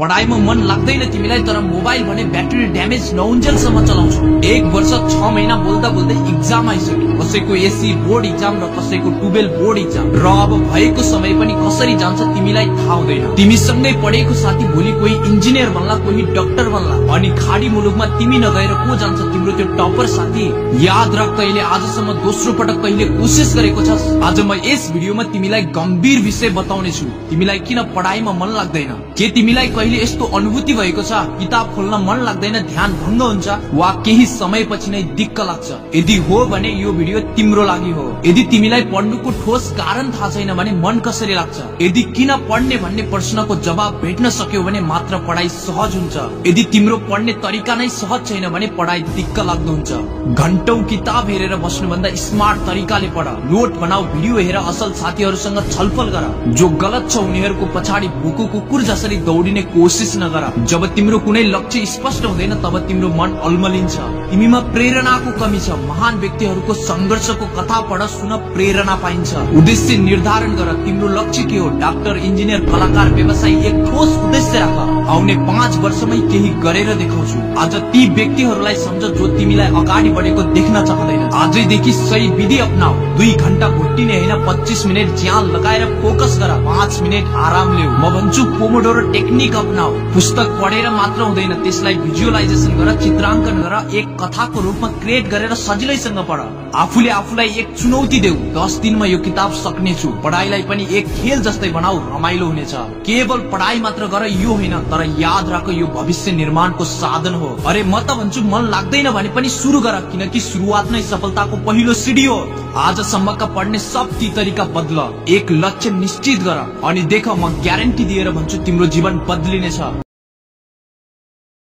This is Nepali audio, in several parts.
पढाइमा मन लाग्दैन तिमीलाई, तर मोबाइल भने ब्याट्री ड्यामेज नहुन्जेलसम्म चलाउँछौ। 1 वर्ष 6 महिना बोल्दा बोल्दै इक्जाम आइसक्यो। कसैको एसी बोर्ड इक्जाम र कसैको 12 बोर्ड इक्जाम, र अब भएको समय पनि कसरी जान्छ तिमीलाई थाहा हुँदैन। तिमीसँगै पढेको साथी भोलि कोही इन्जिनियर बन्ला, कोही डाक्टर बन्ला, अनि खाडी मुलुकमा तिमी नगएर को जान्छ तिम्रो त्यो टपर साथी। याद राख, तैले आजसम्म दोस्रो पटक कहिले कोसिस गरेको छस्। आज म यस भिडियोमा तिमीलाई गम्भीर विषय बताउने छु। तिमीलाई किन पढाइमा मन लाग्दैन? के तिमीलाई कहिले यस्तो अनुभूति भएको छ किताब खोल्न मन लाग्दैन, ध्यान भङ्ग हुन्छ, वा केही समयपछि नै दिक्क लाग्छ? यदि हो भने यो भिडियो तिम्रो लागि हो। यदि तिमीलाई पढ्नुको ठोस कारण थाहा छैन भने मन कसरी लाग्छ? यदि किन पढ्ने भन्ने प्रश्नको जवाब भेट्न सक्यो भने मात्र पढाइ सहज हुन्छ। यदि तिम्रो पढ्ने तरिका नै सहज छैन भने पढाइ दिक्क लाग्दो हुन्छ। घण्टौं किताब हेरेर बस्नुभन्दा स्मार्ट तरिकाले पढ, नोट बनाऊ, भिडियो हेर, असल साथीहरूसँग छलफल गर। जो गलत छ उनीहरूको पछाडि भुको कुकुर जसरी दौडिने कोसिस नगर। जब तिम्रो कुनै लक्ष्य स्पष्ट हुँदैन तब तिम्रो मन अल्मलिन्छ। तिमीमा प्रेरणाको कमी छ। महान व्यक्तिहरूको संघर्षको कथा पढ, सुन, प्रेरणा पाइन्छ। उद्देश्य निर्धारण गर। तिम्रो लक्ष्य के हो? डाक्टर, इन्जिनियर, कलाकार, व्यवसायी? एक ठोस उद्देश्य राख। आउने 5 वर्षमै केही गरेर देखाउँछु। आज ती व्यक्तिहरूलाई सम्झ जो तिमीलाई अगाडि बढेको देख्न चाहँदैन। आजैदेखि सही विधि अपनाऊ। 2 घण्टा घुट्टिने होइन, 25 मिनट ज्यान लगाएर फोकस गर, 5 मिनट आराम लिऊ। म भन्छु पोमोडोरो टेक्निक अपनाऊ। पुस्तक पढेर मात्र हुँदैन, त्यसलाई भिजुअलाइजेसन गर, चित्राङ्कन गर, एक कथाको रूपमा क्रिएट गरेर सजिलैसँग पढ। आफूले आफूलाई एक चुनौती देऊ। 10 दिनमा यो किताब सक्नेछु। पढाइलाई पनि एक खेल जस्तै बनाऊ, रमाइलो हुनेछ। केवल पढाइ मात्र गर यो होइन, तर याद राख यो भविष्य निर्माणको साधन हो। अरे म त भन्छु मन लाग्दैन भने पनि सुरु गर, किनकि सुरुवात नै सफलताको पहिलो सिडी हो। आजसम्मका पढ्ने सब ती तरिका बदल। एक लक्ष्य निश्चित गर अनि देख, म ग्यारेन्टी दिएर भन्छु तिम्रो जीवन बदलिनेछ।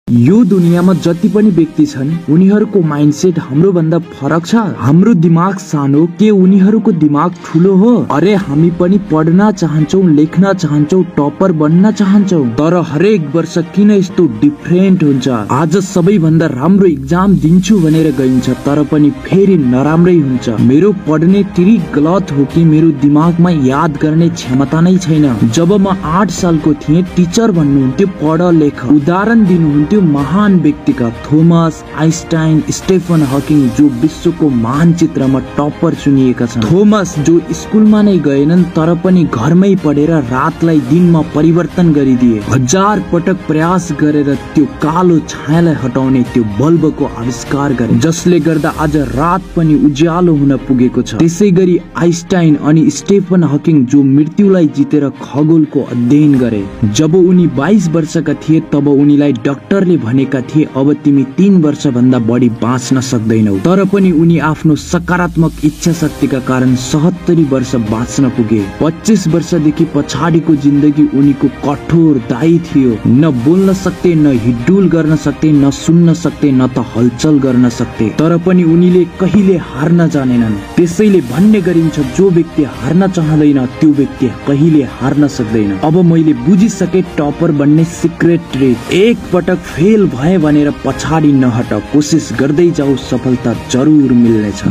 यो दुनियामा जति पनि व्यक्ति छन् उनीहरूको माइन्डसेट हाम्रो भन्दा फरक छ। हाम्रो दिमाग सानो, के उनीहरूको दिमाग ठुलो हो? अरे हामी पनि पढ्न चाहन्छौ, लेख्न चाहन्छौ, टपर बन्न चाहन्छौ, तर हरेक वर्ष किन यस्तो डिफरेन्ट हुन्छ? आज सबैभन्दा राम्रो इक्जाम दिन्छु भनेर गइन्छ, तर पनि फेरि नराम्रै हुन्छ। मेरो पढ्ने तरिका गलत हो कि मेरो दिमागमा याद गर्ने क्षमता नै छैन? जब म 8 सालको थिएँ, टिचर भन्नुहुन्थ्यो पढ लेख। उदाहरण दिनुहुन्थ्यो महान व्यक्तिका, थोमस आइन्स्टाइन, स्टेफन हकिङ, जो विश्वको मानचित्रमा टपर चुनिएका छन्। थोमस जो स्कुलमा नै गएनन् तर पनि घरमै पढेर रातलाई दिनमा परिवर्तन गरिदिए। 1000 पटक प्रयास गरेर त्यो कालो छायालाई हटाउने त्यो बल्बको आविष्कार गरे, जसले गर्दा आज रात पनि उज्यालो हुन पुगेको छ। त्यसै गरी आइन्स्टाइन अनि स्टेफन हकिङ जो मृत्युलाई जितेर खगोलको अध्ययन गरे। जब उनी 22 वर्षका थिए तब उनीलाई डाक्टरले भनेका थिए अब तिमी 3 वर्ष भन्दा बढी बाँच्न सक्दैनौ, तर पनि उनी आफ्नो सकारात्मक इच्छा शक्तिका कारण 77 वर्ष बाँच्न पुगे। 25 वर्षदेखि पछाडिको जिन्दगी उनीको कठोर दायी थियो। न बोल्न सक्थे, न हिड्डुल गर्न सक्थे, न सुन्न सक्थे, न त हलचल गर्न सक्थे, तर पनि उनीले कहिले हार्न जानेनन्। त्यसैले भन्ने गरिन्छ जो व्यक्ति हार्न चाहँदैन त्यो व्यक्ति कहिले हार्न सक्दैन। अब मैले बुझिसके टपर बन्ने सिक्रेट ट्रिक। एक पटक फेल भए भनेर पछाडि नहट, कोसिस गर्दै जाऊ, सफलता जरुर मिल्नेछ।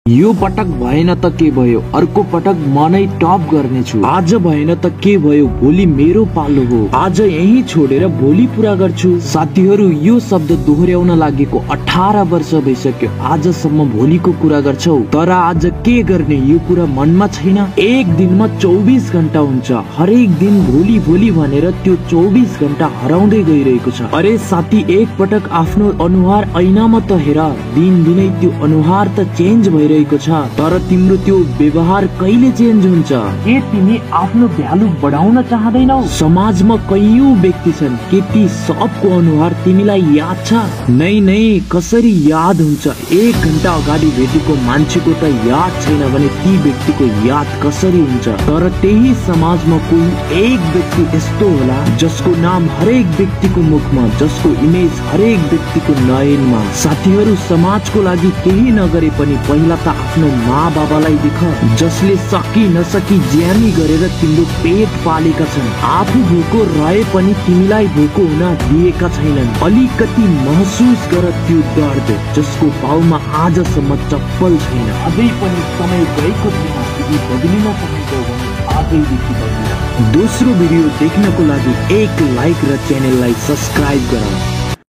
यो पटक भएन त के भयो, अर्को पटक म नै टप गर्नेछु। आज भएन त के भयो, भोलि मेरो पालो हो। आज यही छोडेर भोलि पूरा गर्छु। साथीहरू, यो शब्द दोहोर्याउन लागेको 18 वर्ष भइसक्यो। आजसम्म भोलिको कुरा गर्छौ, तर आज के गर्ने यो कुरा मनमा छैन। एक दिनमा 24 घण्टा हुन्छ। हरेक दिन भोलि भोलि भनेर त्यो 24 घण्टा हराउँदै गइरहेको छ। अरे साथी, एक पटक आफ्नो अनुहार ऐनामा त हेर। दिनदिनै त्यो अनुहार त चेन्ज भइरहेको छ, तर तिम्रो त्यो व्यवहार कहिले चेन्ज हुन्छ? के तिमी आफ्नो भ्यालु बढाउन चाहदैनौ? समाजमा कयौं व्यक्ति छन्, के ती सबको अनुहार तिमीलाई याद छ? नै, कसरी याद हुन्छ? 1 घण्टा अगाडि भेटेको मान्छेको त याद छैन भने ती व्यक्तिको याद कसरी हुन्छ? तर त्यही समाजमा कोही एक व्यक्ति यस्तो होला जसको नाम हरेक व्यक्तिको मुखमा, जसको इमेज हरेक व्यक्तिको नयनमा। साथीहरू, समाजको लागि केही नगरे पनि पहिला त आफ्नो माँ बाबालाई देख, जसले सकी नसकी ज्यामी गरेर तिम्रो पेट पालेका छन्। आफू भोको रहे पनि तिमीलाई भोको हुन दिएका छैनन्। अलिकति महसुस गर त्यो दर्द जसको पाउमा आजसम्म चप्पल छैन। अझै पनि समय गएको छैन। यदि बदलिन चाहन्छौ भने आज आफैदेखि बदला। दोस्रो भिडियो देख्नको लागि एक लाइक र च्यानललाई सब्स्क्राइब गर।